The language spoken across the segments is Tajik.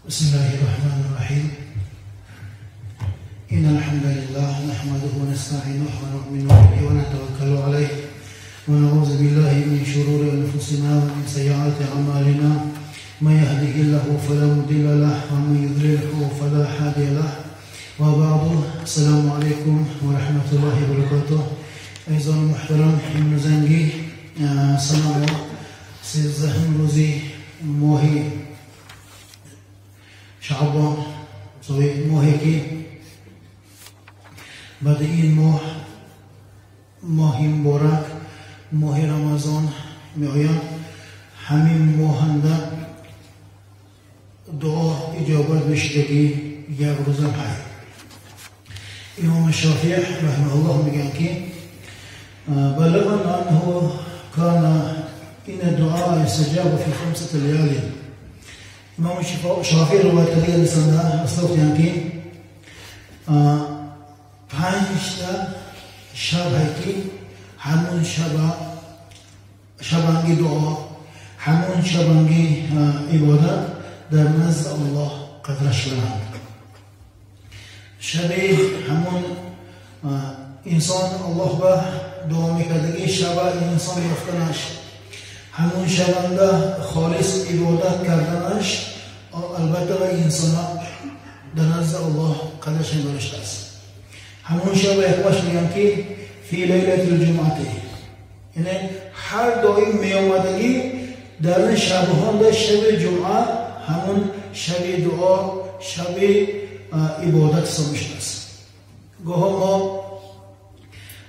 بسم الله الرحمن الرحيم. إن الحمد لله نحمده ونستعينه ونؤمن به ونتوكل عليه ونعوذ بالله من شرور أنفسنا ومن سيئات أعمالنا. من يهده الله فلا مضل له ومن يضلله فلا هادي له. وبعد، السلام عليكم ورحمة الله وبركاته. عزیزان محترم، امروزنگی سلام 13 روزی ماه شعبان، ماهی که بعد این ماه، ماه مبارک، ماه رمضان می آید. همین ماهنده دعا اجابت بشدگی یک روزم هست. امام شافعی رحمه الله میگن که بلغنا انه كان ان الدعاء يستجاب في 5 ليال. امام شافعی روایت کرده رسانده اصلا که 5 تا شب هست که همون شبانگی دعا، همون شبانگی عبادت در نزد الله قدرش دارند. شب همون انسان الله به دعا میکردگی شب انسان یافتنش، همون شبنده خالص عبادت کردنش، البته انسان در نزد الله قدرش داشته است. همون شب یک باش میگن که فی لیلة الجمعه، یعنی هر دائم میآمدگی در شبها در شب جمعه همون شب دعا، شب عبادت حساب میشده است. گاه ما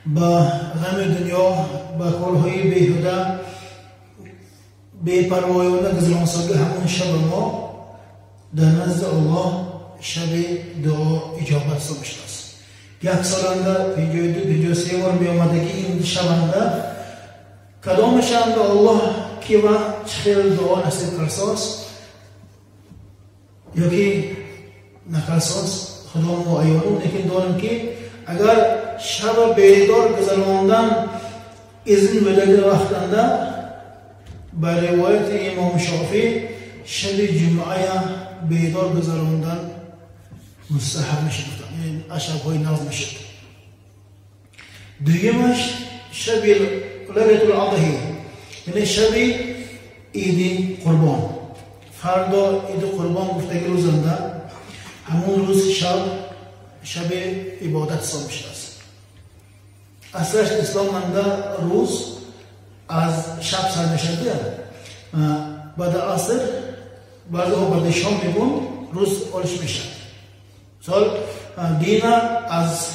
با غم دنیا، با کارهای بیهوده، بی‌پروایانه گذرانسازی، همون شب ما در نزد الله شب دعا اجابت حساب میشده است. یک سالنده 52 53 بار میآمدگی این شبنده کدام شبنده الله کی و چه دعا نصیب کرساس یا که نکرساس خدا معینون. لیکن دارم که اگر شب بیدار گذراندن اذن بدهد وقتنده، به روایت امام شافعی شب جمعه بیدار گذراندن مستحب میشه، یعنی شب‌های ناز میشه. دویمش شب لیلة الاضحی، یعنی شب عید قربان. فردا عید قربان گفتگی روزنده همون روز شب، شب عبادت حساب میشه است. اصلش اسلام منده روز از شب سر میشه، بعد عصر، بعد بعد شام میگون روز آلش میشه. سال دینه از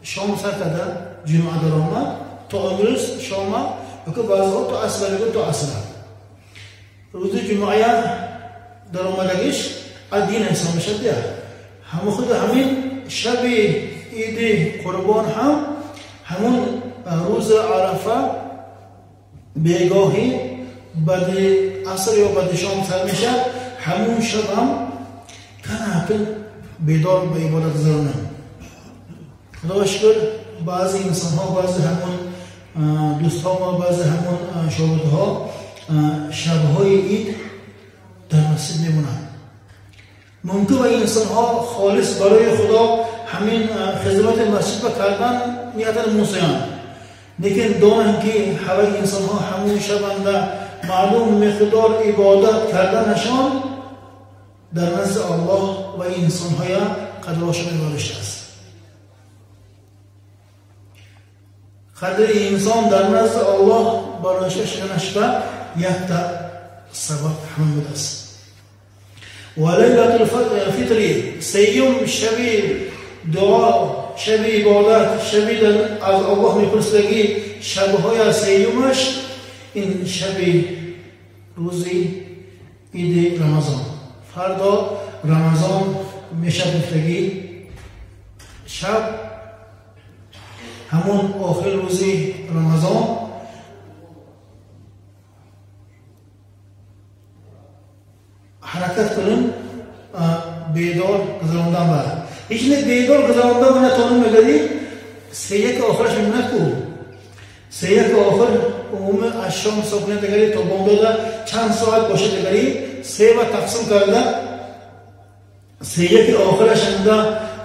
شام سر کرده جمعه در آمد تا امروز شام، که بعضی تا عصر میگون تا عصر. روز جمعه در آمدگیش از دین حساب میشه. همون خود همین شب عید قربان هم همون روز عرفه بیگاهی بعد عصر یا بعد شام سر میشه، همون شب هم کنه بیدار به عبادت گذرانه. خدا شکر بعضی انسان ها، بعضی همون دوست ها و بعضی همون شاگردها شبهای عید در مسجد میمونند. ممکن به انسان ها خالص برای خدا همین خدمت مسجد کردن نیت موسیان، لیکن دانند که همه انسان ها همون شبنده معلوم مقدار عبادت کردنشان در نزد الله و انسان های قدرشان داشته است. قدر انسان در نزد الله برایش شدنش یک تا سبب همون بوده است. و لیلة الفطر، سیوم شب دعا، شب عبادت، شب از الله میپرسیدگی شبهای سیومش این شب روزی عید رمضان. فردا رمضان میشه گفتگی شب همون آخر روزی رمضان حرکت کنیم بیدار گذراندن بر هیچ نه بیدار گذراندن من تانم میگدی سه یک آخرش میمونه کو سه یک آخر عموم از شام صبح دیگری تا بامداد چند ساعت باشه دیگری سه و تقسیم کرده сеяки охирашанда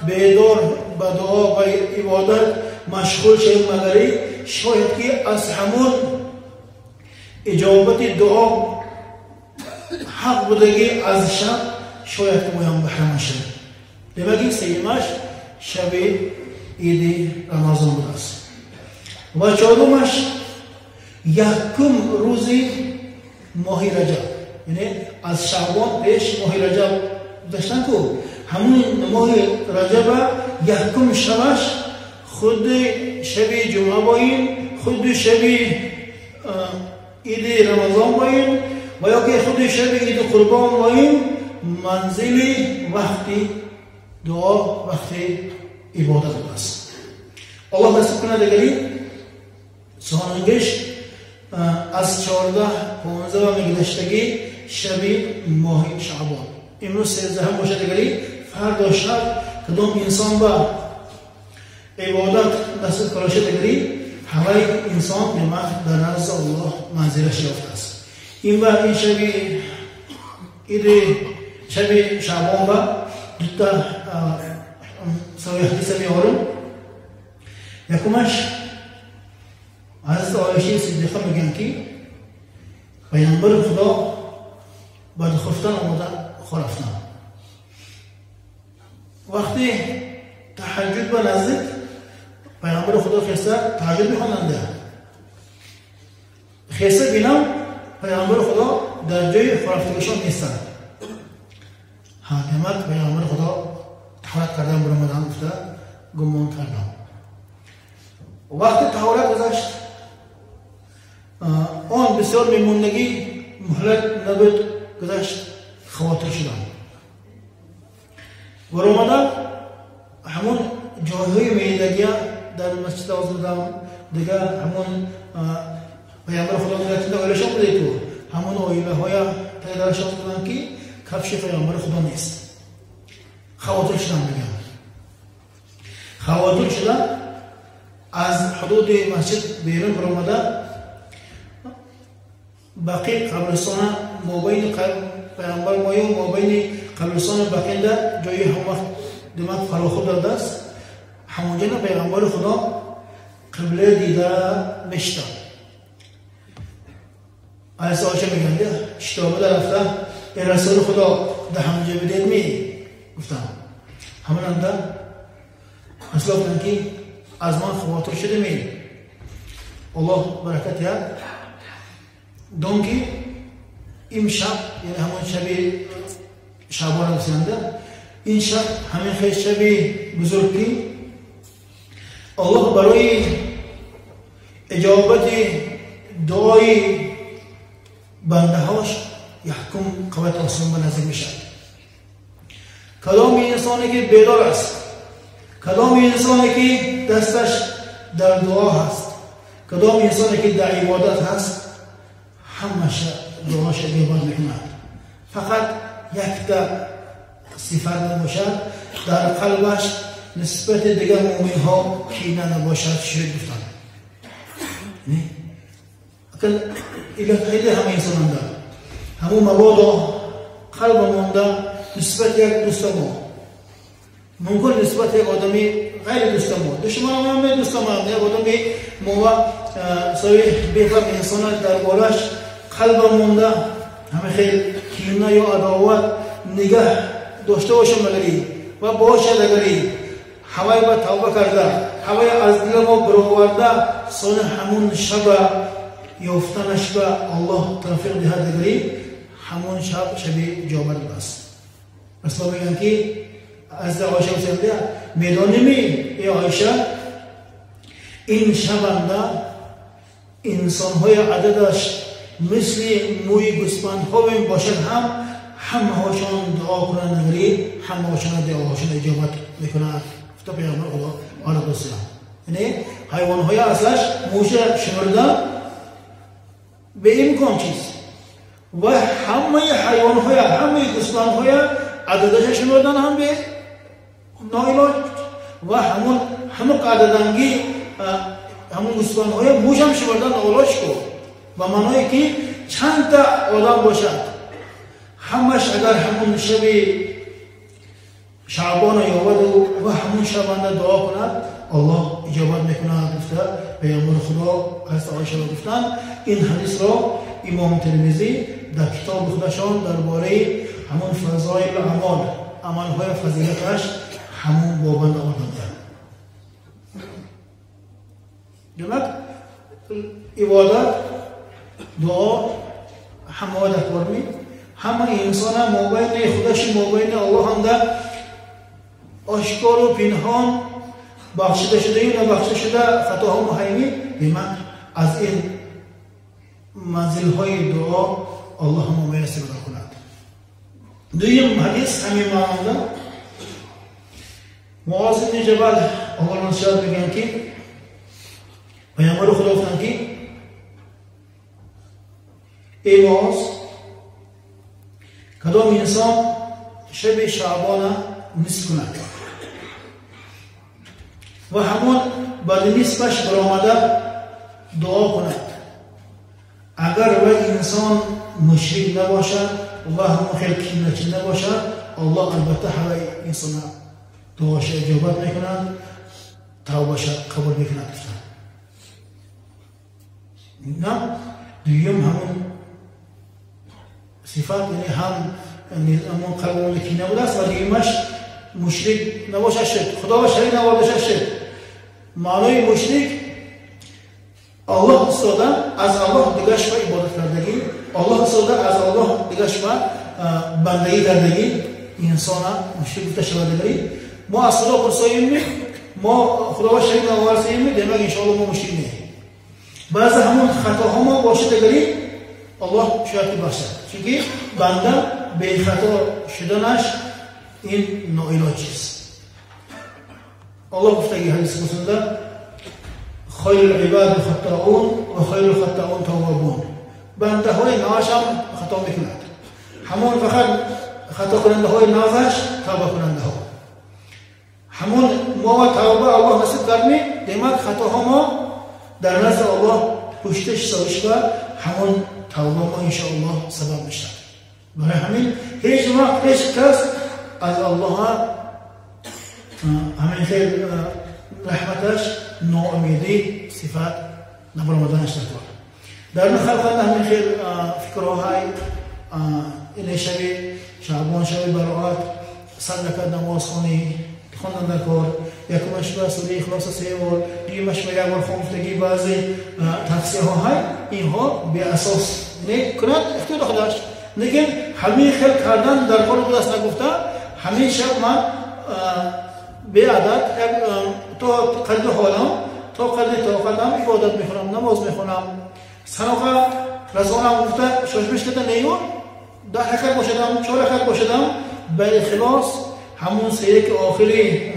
бедор ба дуо ва ибодат машғул шавем, магари шояд ки аз ҳамун иҷобати дуо ҳақ будагӣ аз шаб шояд ки моям баҳраманд шавем. Демак, ин сеюмаш шаби иди Рамазон будааст. Ва чорумаш якум рӯзи моҳи Раҷаб, яъне аз Шаъбон пеш моҳи Раҷаб гузаштан ку, ҳамун моҳи Раҷаба якум шабаш худи шаби ҷумъа боин, худи шаби иди Рамазон боин ва ё ки худи шаби иди Қурбон боин, манзили вақти дуо, вақти ибодат будааст. Аллоҳ насиб кунад, агари сонангиш аз 14-15 мегузаштагӣ шаби моҳи Шаъбон, имрӯз 13 бошад, агари фардо шаб кадом инсон ба ибодат насиб кунад, агари ҳамаи инсон демак дар назди Аллоҳ манзилаш ёфтааст. Ин ва ин шаби иди шаби Шаъбон ба дута савои ҳадиса меорам. Якумаш, ҳазрати Оишаи Сиддиқа мегӯянд, ки Паёмбари Худо баъди хуфтан омода хорафтан. Вақти таҳаҷҷуд ба наздик Паёмбари Худо хеста таҳаҷҷуд мехонанда. Хеста бинам, Паёмбари Худо дар ҷои хорафтагишон нестанд. Ҳа, демак Паёмбари Худо таҳорат кардан биромадан гуфта гумон кардам. Вақти таҳорат гузашт, он бисёр мемондагӣ муҳлат набуд, гузашт, хавотир шудам. Баромада ҳамон ҷойҳои меидагия дар масҷид озмудам, дига ҳамон Паёмбари Худо оилашон буде ку, ҳамон оилаҳоя тайдарашон буданд, ки кафши Паёмбари Худо нест. Хавотир шудам, мегӯям. Хавотир шуда аз ҳудуди масҷид берун баромада Бақӣ қабристона, мобайни Паёмбар мою мобайни қабристони Бақинда ҷои ҳам вақт демак фароху додааст, ҳамонҷо Паёмбари Худо қибла дида мешитад. Ҳазрати Оиша мегӯянд, шитобада рафта: «Э Расули Худо, дар ҳамонҷо бидед ми?» гуфтам. Ҳамонанда Расул гуфтанд, ки аз ман хавотир шудами? Аллоҳ баракат диҳад, дон ки имшаб, яъне ҳамон шаби Шаъбон гуфтанда, ин шаб ҳамин хел шаби бузург, ки Аллоҳ барои иҷобати дуои бандаҳош якум қабати осмон ба наздик мешавад. Кадоми инсоне ки бедор аст, кадоми инсоне ки дасташ дар дуо ҳаст, кадоми инсоне ки дар ибодат ҳаст, ҳамаша дуоша иҷобат мекунад. Фақат якта сифат набошад, дар қалбаш нисбати дигар муъминҳо кина набошад. Шуд гуфтанд. Иллат ҳама инсонанда ҳамун мабодо қалбамонда нисбати як дӯстамо, мумкин нисбати як одами ғайри дӯстамо, душманам, дӯстамам, як одами мова сои бефарқ инсона дар болаш қалбамонда ҳама хел кина ё адоват нигаҳ дошта бошам агари ва бошад, агари ҳавай ба тавба карда, ҳавай аз дила мо бароварда, сони ҳамун шаба ёфтанаш ба Аллоҳ тавфиқ диҳад, агари ҳамон шаб шаби иҷобат будааст. Расул мегӯянд, ки аз Оиша гуфтанд: «Медоними, э Оиша, ин шабанда инсонҳои ададаш мисли мӯи гӯсфандҳо бошад ҳам, ҳамаҳошон дуо кунанд, агари ҳамаҳошон дуоҳошон иҷобат мекунад», гуфта Паёмбар Худо алайҳиссалом. Яъне ҳайвонҳои аслаш мӯша шумурдан беимкон чиз ва ҳамаи ҳайвонҳоя, ҳамаи гӯсфандҳоя ададаша шумурдан ҳам бе ноилоҷ ва ҳамун ҳама ададанги ҳамун гӯсфандҳоя мӯшам шумурдан ноилоҷ ку, ба маъное ки чандта одам бошад, ҳамаш агар ҳамун шаби шаъбон ёбад ва ҳамун шабанда дуо кунад, Аллоҳ иҷобат мекунад, гуфта паёмбари Худо ҳазрати Оиша гуфтанд. Ин ҳадисро имом Термизӣ дар китоби худашон дар бораи ҳамун фазоил аъмол, амалҳои фазилаташ ҳамун бобанд оварданд. Демак, ибодат, дуо ҳама дар кор ми, ҳама инсона мобайни худаш, мобайни Аллоҳ ҳамда ошкору пинҳон бахшида шудаю набахшида шуда хатоҳо муҳайми. Демак, аз ин манзилҳои дуо Аллоҳ ҳама муяссир кунад. Дуюм ҳадис ҳамин маънода Муоз ибни Ҷабал Аллоҳ насиҳат мегӯянд, ки паёмбари Худо гуфтанд, ки эй Муоз, кадом инсон шаби шаъбона нисф кунад ва ҳамон баъди нисфаш баромада дуо кунад, агар вай инсон мушрик набошад ва ҳамон хел киначӣ набошад, Аллоҳ албатта ҳамаи инсона дуоша иҷобат мекунад, тавбаша қабул мекунад, гуфтанд. На дуюм ҳамон сифат, яъне ҳам ҳамон қалбони кина будааст ва дуюмаш мушрик набошад шуд, Худо шарик навардаша шуд. Маънои мушрик Аллоҳ истода аз Аллоҳ дигаш ва ибодат кардагӣ, Аллоҳ истода аз Аллоҳ дигаш ва бандагӣ кардагӣ инсона мушрик гуфта шавадагӣ. Мо аз Худо пурсоем, мо Худо шарик наварсем, демак иншоаллоҳ мо мушрик не. Баъзе ҳамон хатоҳо мо бошад дигари Аллоҳ шояд ки бахшад, чунки банда бехато шуданаш ин ноилоҷ чиз. Аллоҳ гуфтаги ҳадиси қудсинда: хайрул ибади хаттаун ва хайрул хаттаун таввабун. Бандаҳои навашам хато мекунад, ҳамон фақат хатокунандаҳои наваш тавбакунандаҳо. Ҳамон мо тавба Аллоҳ насиб кардми, демак хатоҳо мо дар назди Аллоҳ пушта ҳисобиш ва ҳамон тавба мо иншоаллоҳ сабаб мешавад. Барои ҳамин ҳеҷ вақт ҳеҷ кас аз Аллоҳ ҳамин хел раҳматаш ноумедӣ сифат набаромаданаш накор. Дар халқанда ҳамин хел фикрҳои ине шаби шаъбон, шаби бароат, 100 ракат намозхонӣ хондан дар кор, якумаш ба сураи Ихлоса 3 бор, дуюмаш ба 1 бор хонфтагӣ, баъзе тавсияҳо ҳай, инҳо беасос не кунад ихтиёри худаш. Лекин ҳамин хел кардан дар кор будааст нагуфта, ҳамин шаб ман беадад то қадри ҳолам, то қадри тоқатам ибодат мехонам, намоз мехонам, саноқа расонам гуфта шошмиш карда нею 10 ракат бошадам, 4 ракат бошадам, ба ихлос ҳамун сеяки охири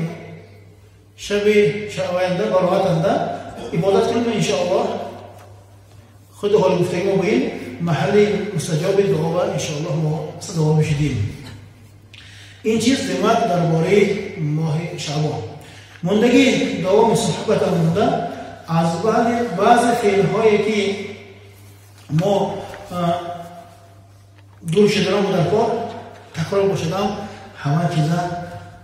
шаби шаъбонда бароатанда ибодат кунем, иншоаллоҳ худи ҳоли гуфтаги мо ба ин маҳалли мустаҷоби дуо ва иншоаллоҳ мо сазовор мешудем. Ин чиз демак дар бораи моҳи шаъбон. Мондагӣ давоми суҳбатам монда аз баъзе феълҳое ки мо дур шуданам дар кор такрор бошадам, ҳама чиза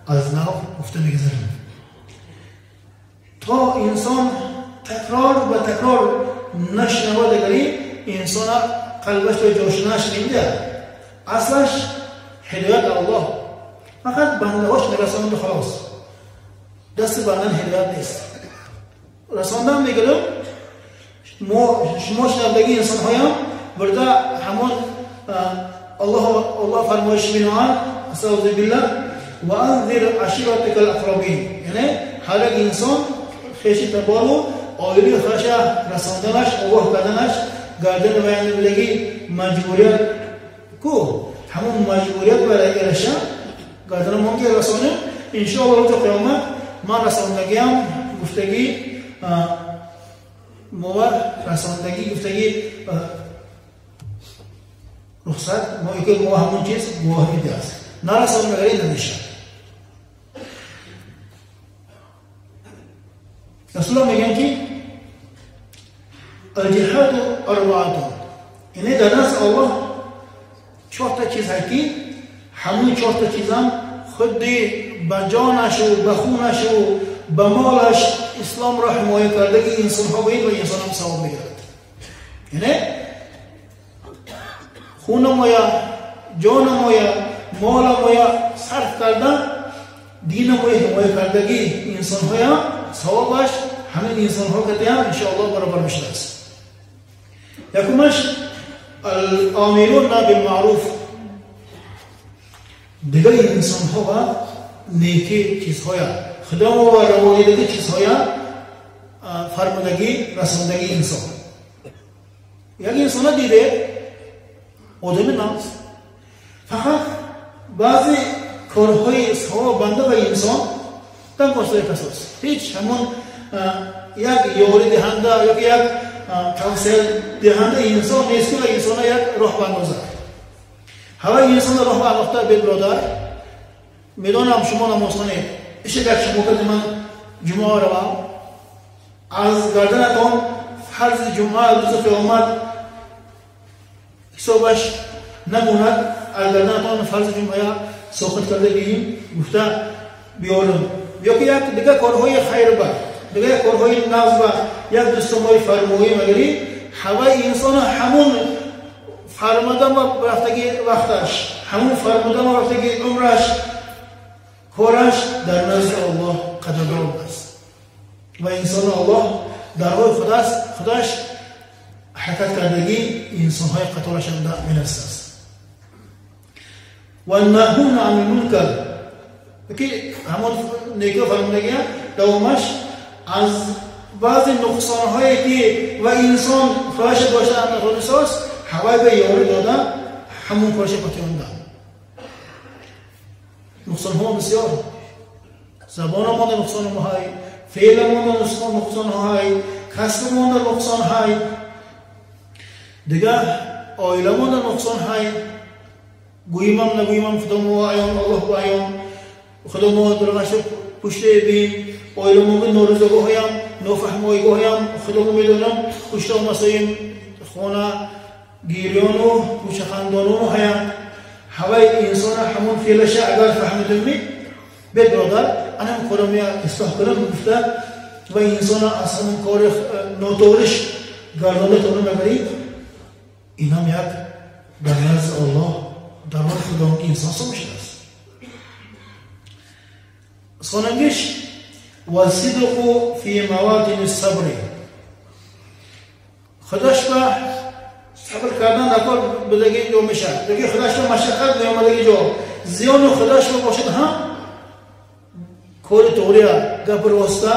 аз нав гуфта мегузарем. То инсон такрор ба такрор нашнава дигари инсона қалбаш то ҷошунаш намедиҳад. Аслаш ҳидоят Аллоҳ, фақат бандаҳош мерасонанд халос. Дасти бандан ҳидоят нест. Расондан мегӯям, мо шумо шунавандагии инсонҳоям бурда ҳамон Аллоҳ фармоиш менамояд: астағфиру биллаҳ ва анзир аширатакал ақрабин. Яъне ҳар як инсон хеши табору оилаи худша расонданаш, огоҳ карданаш гардани ваяндаги маҷбурият ку, ҳамон маҷбурият барои ираша гарданамон ки расонем, иншоаллоҳ рӯзи қиёмат ман расондагиам гуфтагӣ мова расондагӣ гуфтагӣ рухсат мо ки мо ҳамон чиз гувоҳ медиҳад. Нарасондагари намешавад. Расулуллоҳ мегӯянд ки алҷиҳаду арбаатун, яъне дар назди Аллоҳ чорта чиз ҳаст ки ҳамун чорта чизам худи ба ҷонашу ба хунашу ба молаш исломро ҳимоя кардаги инсонҳо ба ин ва инсон ҳам савоб мегирад. Яъне хунамоя, ҷонамоя, моламоя сарф карда динамоя ҳимоя кардаги инсонҳоям савобаш ҳамин инсонҳо катиам иншоаллоҳ баробар мешудааст. Якумаш ал-омируна билмаъруф, дигар инсонҳо ба неки чизҳоя худомо ва равонидаги чизҳоя фармудагӣ расондагӣ инсон. Як инсона диде одами нафс фақат баъзе корҳои савоб банда ва инсон танкосои касос ҳеҷ ҳамон як ёрӣ диҳанда ёки як тавсия диҳанда инсон нест ва инсона як роҳ бандозад. Ҳаваи инсона роҳ бандохта бед бародар, медонам шумо намозхонед, ишагар шумо карди ман ҷумъа равам, аз гарданатон фарзи ҷумъа рӯзи қиёмат ҳисобаш намонад, аз гарданатон фарзи ҷумъая соқит карда биҳим гуфта биёрам. Ёки як дигар корҳои хайрба, дигар корҳои нағзба як дӯстомои фармоӣ магари ҳаваи инсона ҳамун фармудам ва рафтаги вақташ, ҳамун фармудам ва рафтаги умраш, кораш дар назди Аллоҳ қадрдон аст ва инсони Аллоҳ дар роҳи худаш ҳаракат кардагӣ инсонҳои қаторашанда менависааст. Ваннаҳуна ани лмункар, ки ҳамон неки фармудагия давомаш аз баъзе нуқсонҳое ки ва инсон хоҳиша дошта натонисост, ҳавай ба ёрӣ дода ҳамон кораша патёнда. Нуқсонҳо бисёр, забономонда нуқсонҳоҳай, феъламонда нуқсонҳоҳай, касбамонда нуқсонҳай, дигар оиламонда нуқсонҳай. Гӯимам нагӯимам худомо аён, Аллоҳ бо аён, худомо дурғаша пуште бин, оиламонга норизогоҳоям, нофаҳмоигоҳоям худомо медонам, пушта омасоим хона гирёну кӯчахандонону ҳаям. Ҳаваи инсона ҳамон феълаша агар фаҳмидуми бед бародар, анам корамия ислоҳ кунам гуфта ва инсона аз ҳамон кори нотоғриш гардонда тона мебарӣ, инам як дар назди Аллоҳ дар роҳи худоки инсон ҳисоб мешудааст. Сонангиш васидқу фи маватини сабри, худаш ба сабр кардан дар кор будаги ҷо мешавад, лекин худаш ба машаққат меомадаги ҷо зиёну худаш ба бошад ҳам кори тоғрия гапи роста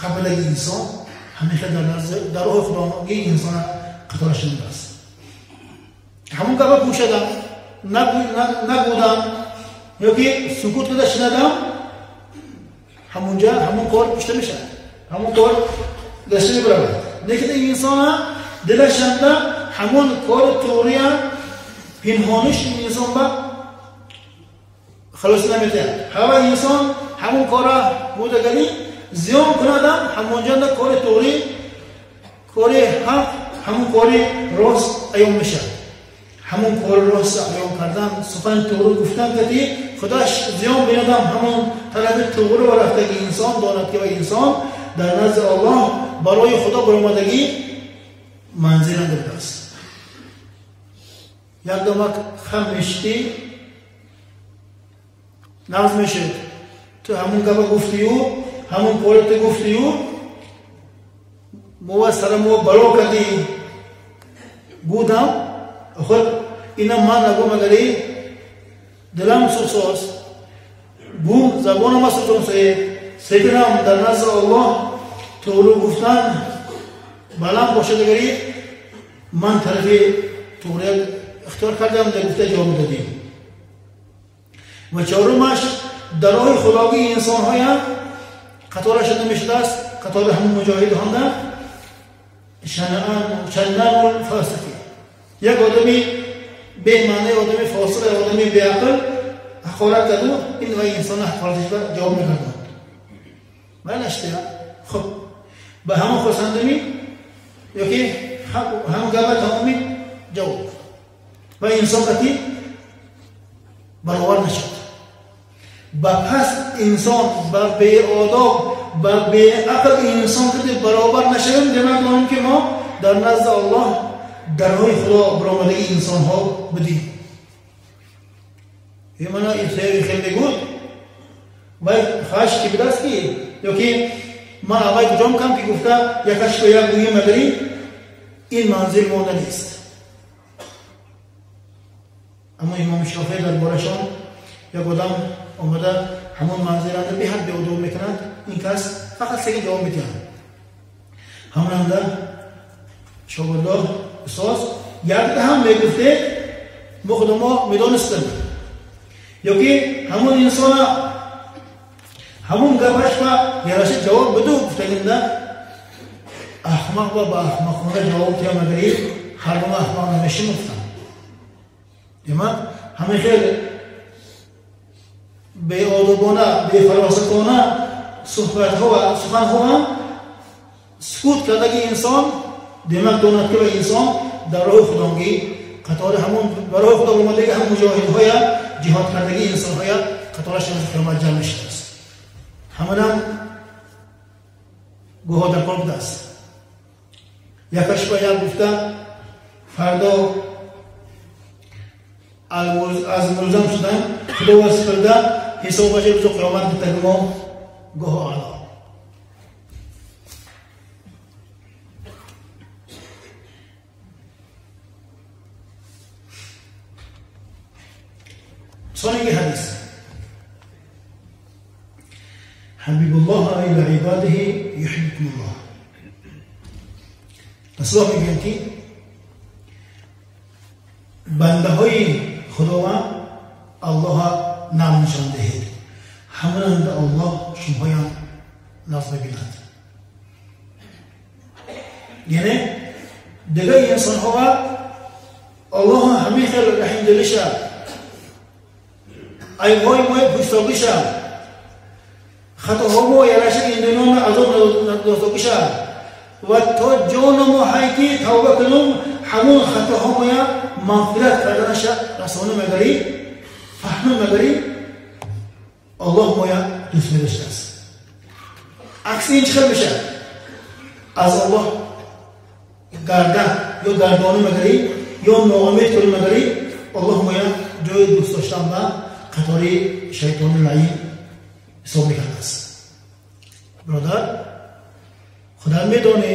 қабилаги инсон ҳамеша дар роҳи худоги инсона қатораш шудааст. Ҳамон гапа пӯшадам, нагудам ёки сукут карда шинадам, ҳамонҷа ҳамон кор пушта мешавад, ҳамон кор гашта мебаравад. Лекин инсона дилашанда ҳамон кори тоғрия пинҳониш инсон ба халос наметиҳад. Ҳава инсон ҳамон кора будагалӣ зиён кунадам, ҳамонҷанда кори тоғрӣ, кори ҳақ, ҳамон кори рост аён мешавад. Ҳамон кори рост аён кардан, сухани тоғрӣ гуфтан кати худаш зиён бинадам, ҳамон тарафи тоғрӣ ва рафтаги инсон донад ки ва инсон дар назди Аллоҳ барои худо баромадагӣ манзил андохтааст. Як дамак хам мешидӣ, нағз мешуд, ту ҳамон гапа гуфтию, ҳамон кори ту гуфтию, мова сарамо бало кардӣ гудам, худ ина ман нагум агари дилам сӯхсоз, гум забонама сӯхсое, секинам дар назди Аллоҳ тоғрӣ гуфтан баланд бошад агари ман тарафи тоғрия ихтиёр кардам, дар гуфта ҷавоб додем. Ва чорумаш дар роҳи худогии инсонҳоям қатора шуда мешудааст, қатори ҳамон муҷоҳидҳонда шаннану фосиқи, як одами бемаънии одами фосиқ, як одами беақл ҳақорат карду, ин ва инсона ҳақораташба ҷавоб мекарданд. Майнаштия хуб ба ҳамон хурсандими ёки ҳамон гапа тамоми ҷавоб ва инсон қати баровар нашуд. Ба пас инсон, ба беодоб, ба беақл инсон ки баробар нашавем, демак донем ки мо дар назди Аллоҳ дар роҳи Худо баромадагии инсонҳо будем. Имана ин хел мегӯд, вай хаш ки будаст ки ё ки ман аввал куҷом кам ки гуфта якаш ба як гӯӣ магарӣ, ин манзил монда нест. Аммо Имом Шофеъ дар борашон як одам омада ҳамон манзиланда беҳад беодоб мекунад, ин кас фақат сеги ҷавоб медиҳад. Ҳамонанда шогирдо устоз якда ҳам мегуфтед, мо худамо медонистем, ё ки ҳамон инсона ҳамон гапаш ба яраша ҷавоб биду гуфтагинда аҳмақ ба аҳмақона ҷавоб диҳам агари ҳар гуна аҳмақ намешим гуфтам. Демак ҳамин хел беодобона, бефаросатона суҳбатҳо ва суханҳо ҳам сукут кардаги инсон, демак донад ки ба инсон дар роҳи худонгӣ қатори ҳамон ба роҳи худо омадаги ҳам муҷоҳидҳоя, ҷиҳод кардаги инсонҳоя қатораш рӯзи қиёмат ҷамъ мешудааст. Ҳаманам гӯҳо дар кор будааст. Якаш ба як гуфта фардо аз мулзам шудан худо васфирда ҳисобаш рӯзи қиёмат гуфтаги мо гӯҳо ало. Сонинги ҳадис Ҳабибуллоҳ ила ибадиҳи юҳиббукумуллоҳ. Расулуллоҳ мегӯянд ки бандаҳои Худованд Аллоҳа нам нишон диҳед, ҳамонанда Аллоҳ шумоям наз мебинад. Яъне дигари инсонҳоа Аллоҳ ҳамин хел раҳимдилиша, айбҳои мои пӯштогиша, хатоҳо мо яраша ин дунёна азоб надостогиша ва то ҷону мо ҳай ки тавба кунум, ҳамон хатоҳо моя мағфират карданаша расона мегарӣ, фаҳма мегарӣ, Аллоҳ моя дӯст медоштааст. Акси ин чӣ хел мешавад? Аз Аллоҳ гардан ё гардонӣ мегарӣ, ё ноумед кунӣ мегарӣ, Аллоҳ моя ҷои дӯст доштан ба қатори шайтони лаин ҳисоб мекардааст. Бародар, худат медонӣ,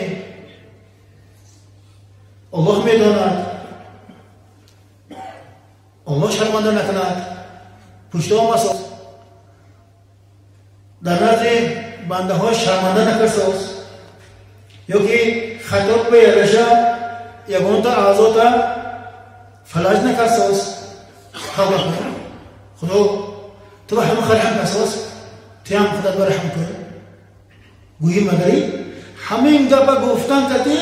Аллоҳ медонад, Аллоҳ шарманда накунад, пушто масоз, дар назди бандаҳо шарманда накарсоз, ё ки хатоб ба яраша ягонта аъзота фалаҷ накарсоз, тавба кун. Худо ту ба ҳама раҳм касоз, туям худат ба раҳм кун. Гӯӣ магарӣ ҳамин гапа гуфтан кати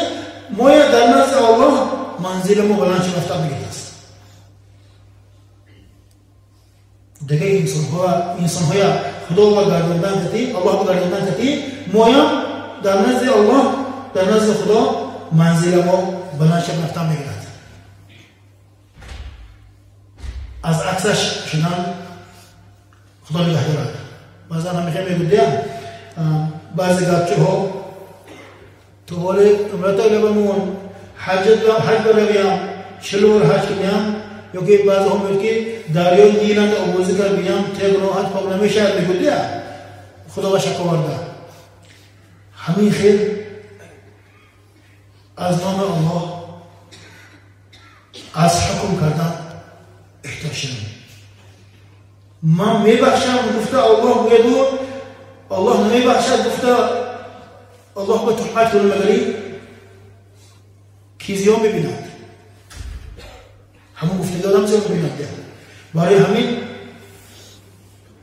моя дар назди Аллоҳ манзили мо баланд шуд рафта мегирдааст. Дига инсонҳоя Худо ба гардондан кати, Аллоҳ ба гардондан кати, моям дар назди Аллоҳ, дар назди Худо манзили мо баланд шуд рафта мегирад. Аз аксаш шудан Худо нигаҳ дорад. Баъзан ҳамеша мегӯдиям баъзе гапчиҳо то ҳоли умрата лабамон ҳаҷ баравиям, 40 бор ҳаҷ куням, ё ки баъзеҳо мегӯяд ки дарёи Ниланда обозӣ кард биям, те гуноҳат пок намешавад, мегӯдия Худо ба шак оварда. Ҳамин хел аз номи Аллоҳ аз ҳукм кардан эҳтиёҷ шавем. Ман мебахшам гуфта Аллоҳ гӯяду Аллоҳ намебахшад гуфта Аллоҳ ба туҳмат кунад магарӣ, ки зиён мебинад? Ҳамон гуфтаги одам зиён мебинад. Барои ҳамин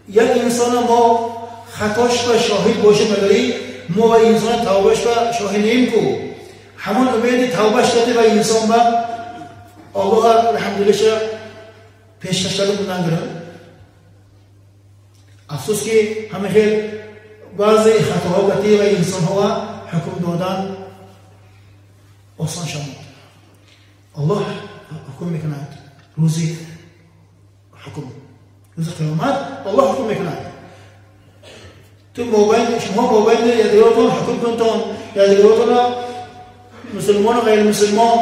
як инсона мо хатош ба шоҳид бошем магарӣ, мо ва инсона тавбаш ба шоҳид неем ку. Ҳамон умеди тавбаш доди ва инсон ба Аллоҳ раҳмдилиша пешкаш карда будан гирам. Афсӯс ки ҳама хел баъзе хатоҳо кати ва инсонҳоа ҳукм додан осон шавад. Аллоҳ ҳукм мекунад рӯзи ҳукм, روز قیامت الله حکم میکند. تو موبایل شما موبایل یدیاتون حکم کنتون یدیاتون مسلمان و غیر مسلمان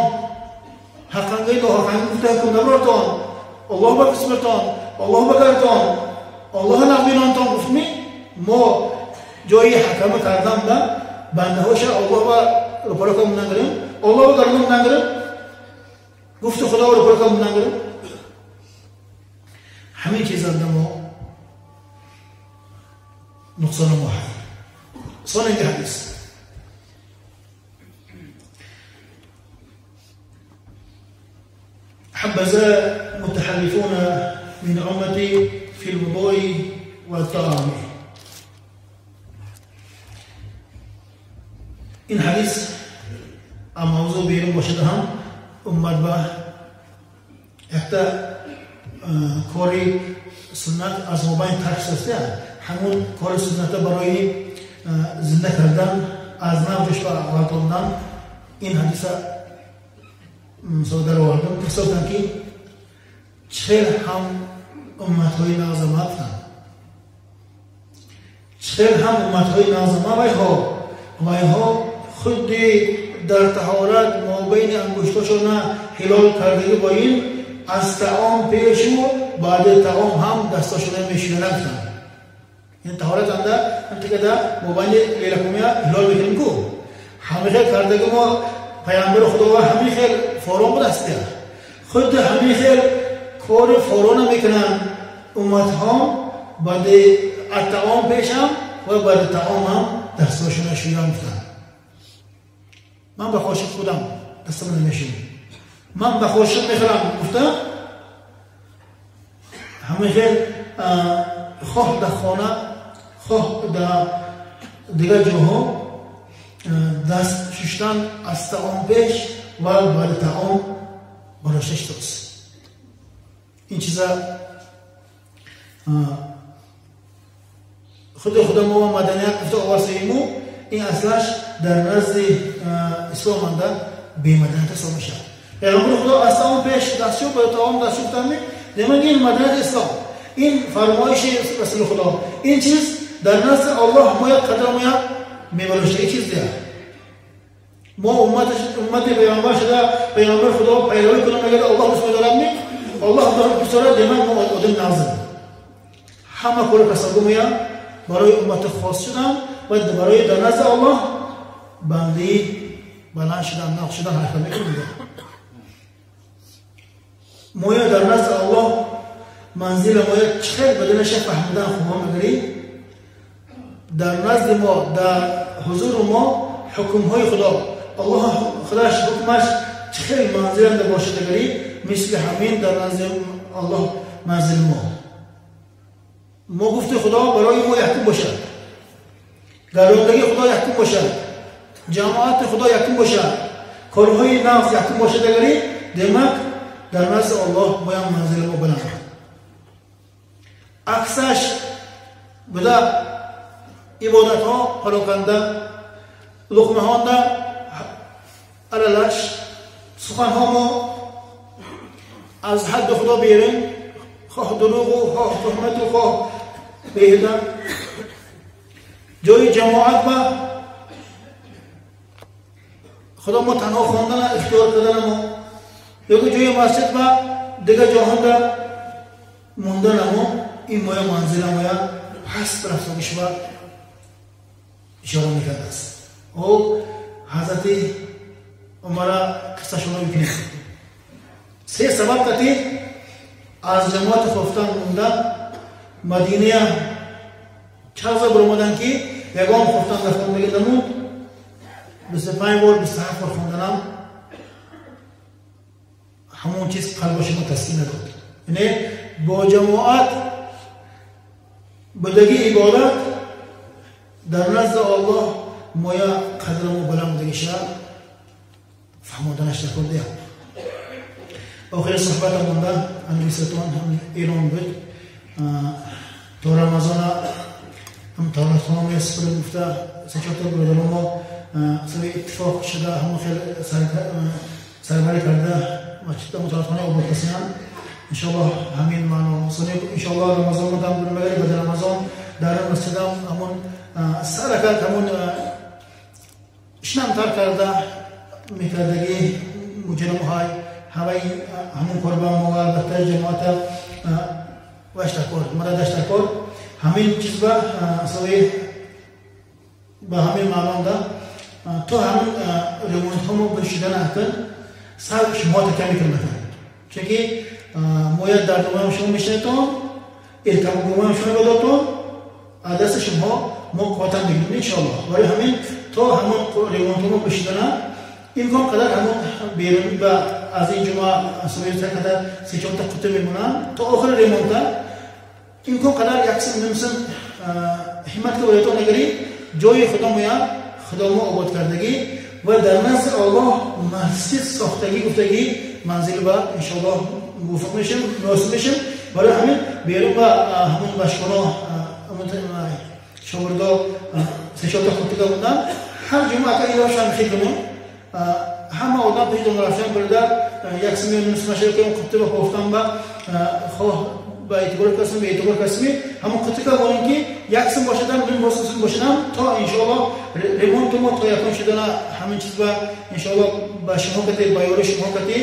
حقانگی و حقانگی گفته حکم نبراتون الله با قسمتون الله بکرتون الله نقبینانتون گفتمی ما جایی حکم کردم با بنده هاش الله با رپرکم نگریم الله با گردم نگریم گفت خدا رو رپرکم نگریم همین چیز ما نقصان ما هست صانع حدیث حبذا متحلفون من أمتي في الوضوء والطعام. این حدیث موضوع بیرون باشد هم امت با حتی کاری سنت از موبایل ترک سازده همون کار سنت برای زنده کردن از نو جش و این حدیث در آوردم تصور که چهل هم امتهای نازمت هم چهل هم امتهای نازمه ویها خود در طهارت ما بین انگشتاشون هلال کردگی با این از طعام پیش و بعد طعام هم دستاشون میشینه نگفتن. این طهارت هم ده هم که ده ما بین لیلکومیا هلال میکنیم کو همه خیل کردگی ما پیامبر خدا و همه خیل فاران بود است خود همه خیل کار فاران میکنن امت ها بعد طعام پیش هم و بعد طعام هم دستاشون شویان گفتن. من به خواهش خودم دستم نمیشیم من به خواهش میخورم گفتم همه خیل خواه در خانه خواه در دیگر جاها دست ششتن از طعام پیش و بعد طعام براشش توست. این چیزا خود خدا ما مدنیت گفته آورسیمو این اصلش در نزد اسلام انده بی‌مدنیت حساب میشه. پیغمبر خدا از طعام پیش دست شد بعد طعام دست شد دیمن این مدنیت اسلام این فرمایش رسول خدا این چیز در نزد الله ما یک قدر ما میبرشته این چیز دیگه ما امت پیغمبر شده پیغمبر خدا پیروی کنم اگر الله دوست می‌دارد می الله دوست دارد دیمن ما آدم نازم همه کار کسا میاد برای امت خاص شدن و برای در نزد الله بندی بلند شدن نقش شدن حرکت میکنیم. مویا در نزد الله منزل مویا چه بدنش فهمیدن خوب میگیری در نزد ما در حضور ما حکم های خدا الله خداش حکمش چه منزل در باشه دگری مثل همین در نزد الله منزل ما گفت خدا برای ما یکم باشد گردندگی خدا یکم باشد جماعت خدا یکم باشد کارهای نفس یکم باشد دگری demak در نزد الله باید منزل ما بلند. عکسش بوده عبادت ها پراکنده لقمه ها aralash سخن ها ما از حد خدا بیرون خواه دروغ و خواه تهمت و خواه بیهده جای جماعت با خدا ما تنها خواندن اختیار کردن ما یا جای مسجد با دیگه جاهان در موندن ما این مایا منزل مایا پس رفتگیش با اشاره میکرد است. او حضرت عمر قصه شما میکنید سه سبب کتی از جماعت خفتن موندن مدینه چند برآمدن که یگان خفتن در خواندگی نمود 25 بار 27 بار خواندنم همون چیز قلب شما تسکین نداد. یعنی با جماعت بدگی عبادت در نزد الله مایا قدر ما بلند بودگی شد فهماندنش نکرده. آخر صحبت مونده انگلیستان هم ایران بود تا رمضان هم تا رمضان میسپرم گفته سه چهار تا برادر ما سوی اتفاق شده همون خیلی سربری کرده مسجد متعاطفانه آباد کسیان иншоаллоҳ ҳамин маъно иншоаллоҳ рамазон дам мегари баъд рамазон дар масҷидам ҳамон саракат ҳамон шинамтар карда мекардагӣ муҷримҳай ҳаваи ҳамон корба мо албатта ҷамоата ваштакор мададаштакор ҳамин чиз ба сои ба ҳамин маънонда то ҳамин ремонтҳо мо бишидан акн сар шумо такя мекунад чунки моя дар думаям шумо мешинетон илтамогумаям шумо медодтон аз дасти шумо мо қувватам мегирем иншоаллоҳ. Барои ҳамин то ҳамон ремонтҳо мо бишидана имкон қадар ҳамон берун ба аз ин ҷумъа сои қадар се-чорта қуту мемонанд то охири ремонта имкон қадар яксим нимсим ҳиммат ки боятон агари ҷои худо моя худо мо обод кардагӣ ва дар назди Аллоҳ масҷид сохтагӣ гуфтагӣ манзил ба иншоаллоҳ мувофиқ мешем муносиб мешем. Барои ҳамин берун ба ҳамон башконо шогирдо се-чорта қутуга мондан ҳар ҷумъа ака ирошам хел кунем ҳама одам пеш рафтан бурда як сими нусмаша кунем қуту ба кофтан ба хоҳ ба эътибор касми ба эътибор касми ҳамон қутука монем ки як сим бошадам ним сим бошадам то иншоаллоҳ ремонту мо то якун шудана ҳамин чиз ба иншоаллоҳ ба шумо кати ба ёри шумо кати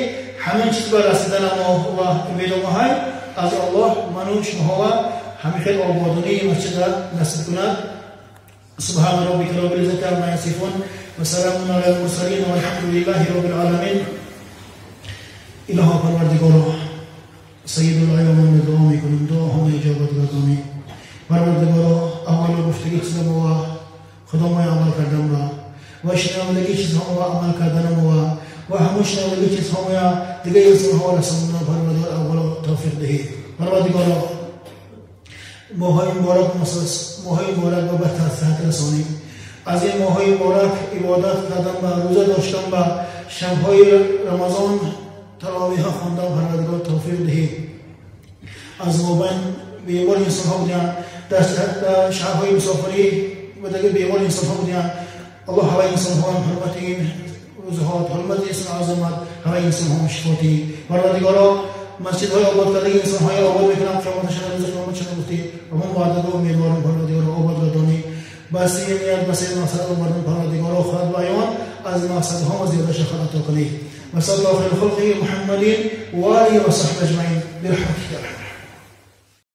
ҳамин чиз ба расидана мо ва умедомоҳай аз Аллоҳ ману шумоҳо ҳамин хел ободонии масҷидра насиб кунад. سبحان ربك رب العزة عما يصفون وسلام على المرسلين والحمد لله رب العالمين. إله پروردگارا سید العیان دعا میکنیم دعا همه اجابت گردانی. پروردگارا اول گفتگی چیزا ما خدا ما عمل کردن و شنوندگی چیزها ما عمل کردن ما و همون شنوندگی چیزها ما دیگه انسانها رسوندن پروردگار اول توفیق دهی. پروردگارا ماهای مبارک ماهای مبارک و به صحت رسانیم. از این ماهای مبارک عبادت کردن و روزه داشتن و شب‌های رمضان تراویح خواندن پروردگار توفیق دهی. از مابین بیمار انسان‌ها بودن در شهرهای مسافری و دیگه بیمار انسان‌ها بودن. الله هوای انسان‌ها حرمت این روزها حرمت اسم عظمت هوای انسان‌ها شفا دهی. پروردگارا مسجدهای آباد کرده انسان‌های آباد میکنم قیامتشان روز قیامتشان گفتی و من وعده و امیدوارم پروردگارا آباد گردانی بس این نیت بس این مقصد آوردن پروردگارا خود بیان از مقصدها و زیادش خود عطا کنی. و صلی الله خیر خلقه محمد و آله و صحبه اجمعین برحمتک.